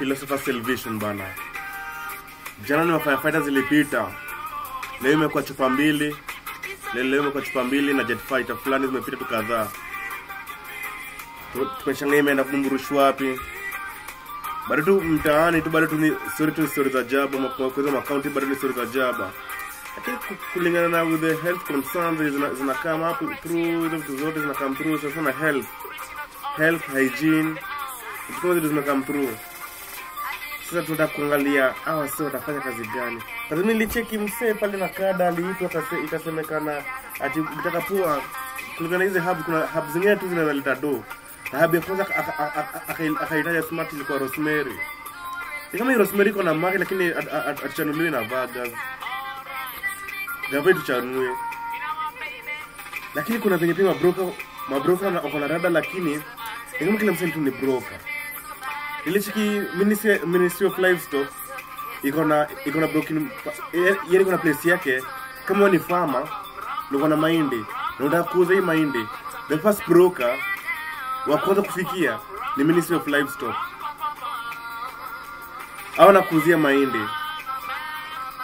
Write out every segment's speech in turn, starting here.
Philosopher Salvation bana. Jana ni firefighters zilipita. Leo imekuwa chupa mbili. Leo imekuwa chupa mbili na jet fighter fulani zimepita tu kadhaa. Tumeshangaa imeenda kumburushwa wapi. Bado tu mtaani tu bado tu ni story za ajabu, kwa makaunti bado ni story za ajabu. Lakini kulingana na with the health concerns zina come up through hizo vitu zote zina come through sasa na health hygiene vitu kama zina come through. Sasa tunataka kuangalia hawa sio watafanya kazi gani. Kwa sababu nilicheki msee pale na kada aliitwa ikasemekana ati ukitaka pua kulingana na hizi hub, kuna hub zingine tu zinaleta do. Na hub ya kwanza akaitaja smart ilikuwa Rosemary. Ni kama Rosemary iko na market lakini atuchanuliwe na Vargas. Gavana tuchanue. Lakini kuna venye pia mabroker wako na rada, lakini ni kama kila msee tu ni broker. Nilicheki Ministry of Livestock iko na broking, yeye iko na place yake. Kama ni farmer uko na mahindi na unataka kuuza hii mahindi, the first broker wa kwanza kufikia ni Ministry of Livestock. Hao na kuuzia mahindi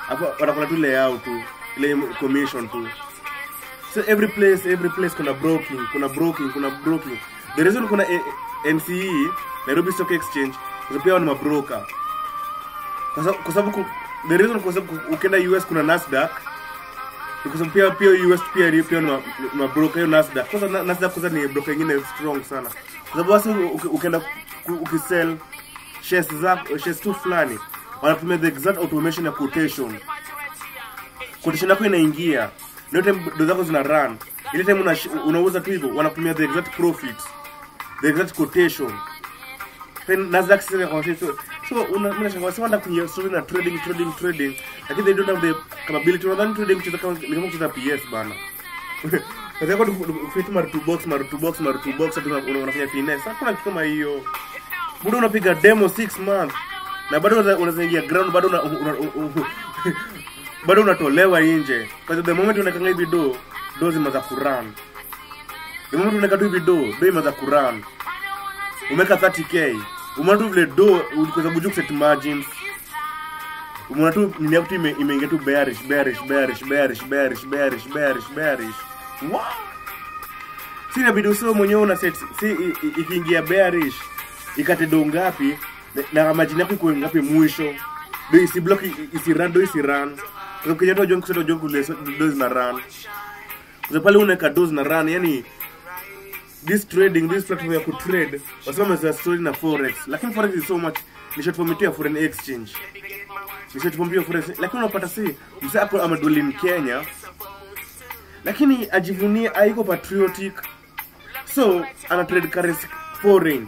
hapo wanakula tu layout tu, ile commission tu. So every place kuna broking. The reason kuna NCE, Nairobi Stock Exchange, kwa pia ni mabroker. Kwa sababu the reason kwa sababu ukienda US kuna Nasdaq, kwa sababu pia US pia ni mabroker hiyo Nasdaq. Kwanza Nasdaq kwanza ni broker nyingine strong sana. Kwa sababu hasa ukienda ukisell shares zako, shares tu fulani, wanatumia the exact automation ya quotation. Quotation yako inaingia, na time do zako zina run. Ile time unauza tu hivyo, wanatumia the exact profit, the exact quotation. Then Nasdaq sasa kwa so unashangaa sasa wanda kuingia story na trading, lakini they don't have the capability. Unadhani trading kucheza kama ni kama kucheza PS bana. Kwa sababu ukifanya mara two box unafanya finesse. Hakuna kitu kama hiyo. Bado unapiga demo 6 months na bado unaingia ground, bado bado unatolewa nje. Kwa sababu the moment unakanga hivi do zimeanza kurun. The moment unakanga hivi do imeanza kurun. Umeka 30k. Umeona tu vile do kwa sababu juu set margins. Umeona tu nini hapo imeingia tu bearish. What? Si inabidi usio mwenyewe una set si ikiingia bearish ikate do ngapi na margin yako iko ngapi mwisho. Do isi block isi run do isi run. Kwa sababu kijana jongo kusema jongo do zina run. Kwa pale unaweka do zina run, yani this trading, this platform ya kutrade, wasema za story na forex, lakini forex is so much ni short form ya foreign exchange. Ni short form ya forex, lakini unapata si msee hapo amadoli in Kenya, lakini ajivunie haiko patriotic. So ana trade currency foreign.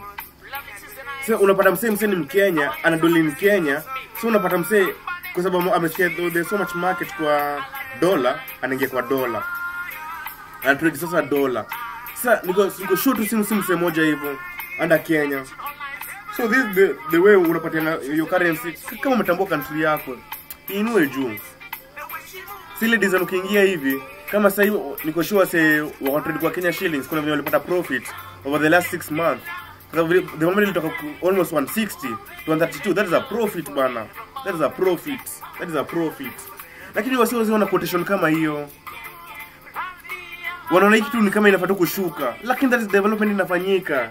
So unapata msee ni Mkenya, ana doli in Kenya. So unapata msee kwa sababu amesikia there's so much market kwa dollar, anaingia kwa dollar. Ana trade sasa dollar. Sasa niko sure tu simu msee moja hivyo under Kenya. So this the way unapatiana your currency kama umetambua country yako inue juu. Sile design ukiingia hivi kama sasa hivi niko sure say wa trade kwa Kenya shillings kuna vile walipata profit over the last 6 months. Kwa the moment ilitoka almost 160 to 132, that is a profit bana. That is a profit. Lakini wasiwezi wana quotation kama hiyo. Wanaona hiki tu ni kama inafaa kushuka, lakini that is development inafanyika.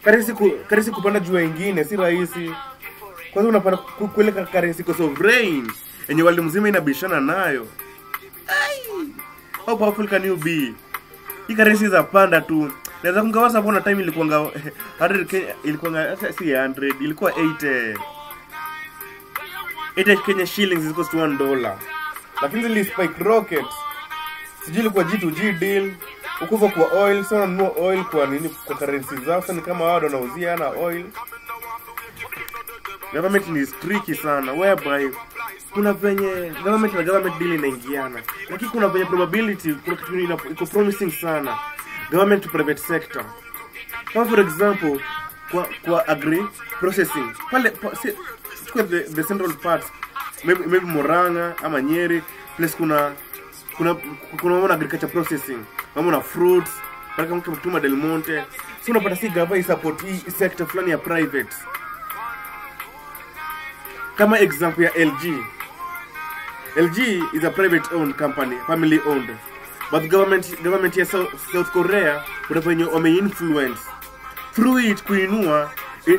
Currency kupanda juu nyingine si rahisi. Kwanza unapanda kueleka currency kwa sovereign yenye world mzima inabishana nayo. Ai, how powerful can you be? Hii currency za panda tu. Naweza kungawaza hapo na time ilikuwa 100 Kenya, ilikuwa si 100, ilikuwa 80 Kenya shillings is equals to $1. Lakini zili spike rocket. Sijui ilikuwa G2G deal. Ukuva kwa oil, sana nunua oil kwa nini kwa currency zao, sana kama wao wanauzia na oil. Government ni tricky sana whereby kuna venye government na government deal inaingiana. Lakini kuna venye probability, kuna kitu iko promising sana. Government to private sector. Kama for example kwa agri processing. Pale chukua the central parts, maybe Murang'a ama Nyeri, place kuna mambo na agriculture processing, mambo na fruits, pale kama kutuma Del Monte. So unapata si gava support hii sector fulani ya private. Kama example ya LG. LG is a private owned company, family owned. But government ya South Korea kuna venye wame influence through it kuinua,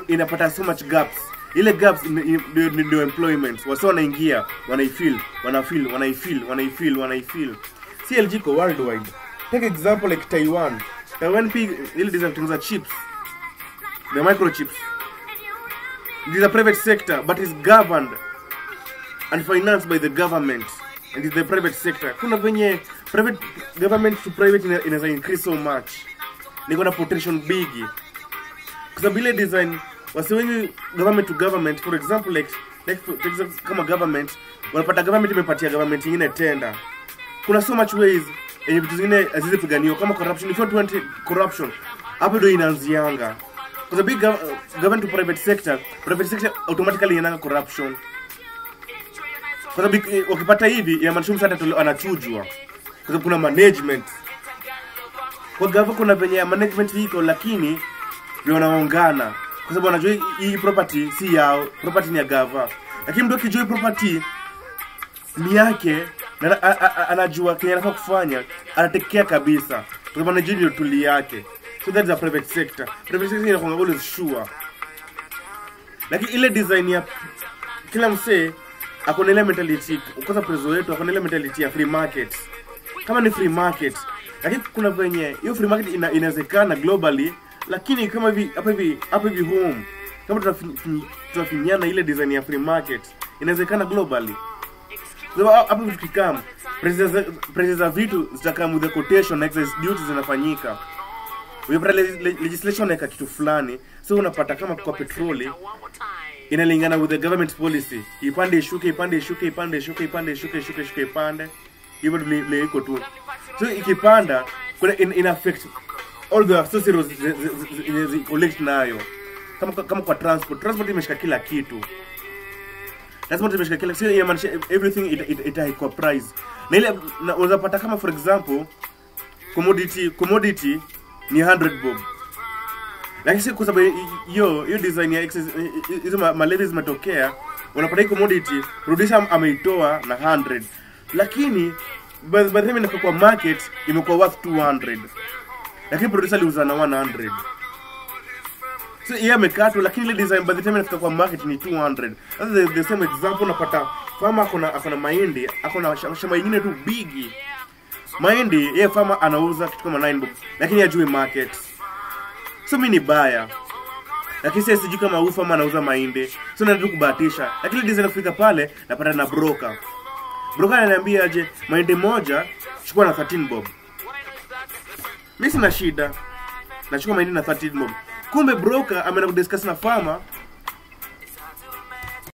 inapata so much gaps. Ile gaps ndio employment. Wase wanaingia, wanaifeel, wanafeel, wanaifeel, wanaifeel, wanaifeel. Si LG ko worldwide. Take example like Taiwan. Taiwan pia ile design kutengeneza chips. The microchips. It is a private sector but is governed and financed by the government, and it's the private sector. Kuna venye private government to private inaweza increase so much. Niko na potential big. Kwa sababu ile design wasi wengi government to government, for example like for example, kama government wanapata government imepatia government nyingine tender. Kuna so much ways yenye vitu zingine haziwezi piganiwa kama corruption. If you want corruption, hapo ndio inaanzianga. Kwa sababu government to private sector automatically inaanga corruption. Kwa sababu wakipata hivi inamaanisha mtu hata anachujwa. Kwa sababu kuna management. Kwa gava kuna venye management iko, lakini ndio wanaongana. Kwa sababu wanajua hii property si yao, property ni ya gava. Lakini mtu akijua property ni yake na anajua kenye anafaa kufanya, anatekea kabisa. Kwa sababu anajua ndio tuli yake. So that is a private sector. Private sector inakuwa always sure. Lakini ile design ya kila msee akona ile mentality, kwanza prezo wetu akona ile mentality ya free market. Kama ni free market, lakini kuna venye hiyo free market inawezekana globally, lakini kama hivi hapa hivi home, kama tunafinyana ile design ya free market, inawezekana globally. So hapo vitu kikam, prices za vitu zitakaa with the quotation na excise duties zinafanyika. Unapata legislation ya kitu fulani, so unapata kama kwa petroli inalingana with the government policy. Ipande ishuke, ipande ishuke, ipande ishuke, ipande ishuke, ishuke, ishuke, ipande. Hivyo ndio iko tu. So ikipanda kuna in affect all the accessories collect nayo. Kama kwa transport imeshika kila kitu. Transport imeshika kila, sio inamaanisha everything ita kwa price. Na ile unaweza kama for example commodity ni 100 bob. Lakini si kwa sababu hiyo design ya excess hizo malevi zimetokea, unapata hii commodity producer ameitoa na 100. Lakini by the time inakuwa kwa market imekuwa worth 200. Lakini producer aliuza na 100. So yeye amekatwa, lakini ile design by the time inafika kwa market ni 200. Sasa the same example unapata farmer akona mahindi, akona shamba nyingine tu bigi. Mahindi yeye farmer anauza kitu kama 9 bob, lakini hajui market. So mimi ni buyer. Lakini sasa sijui kama huyu farmer anauza mahindi. So naenda kubahatisha. Lakini design kufika pale napata na broker. Broker ananiambia aje mahindi moja chukua na 13 bob. Mimi sina shida. Nachukua mahindi na 13 bob. Kumbe broker ameenda kudiscuss na farmer,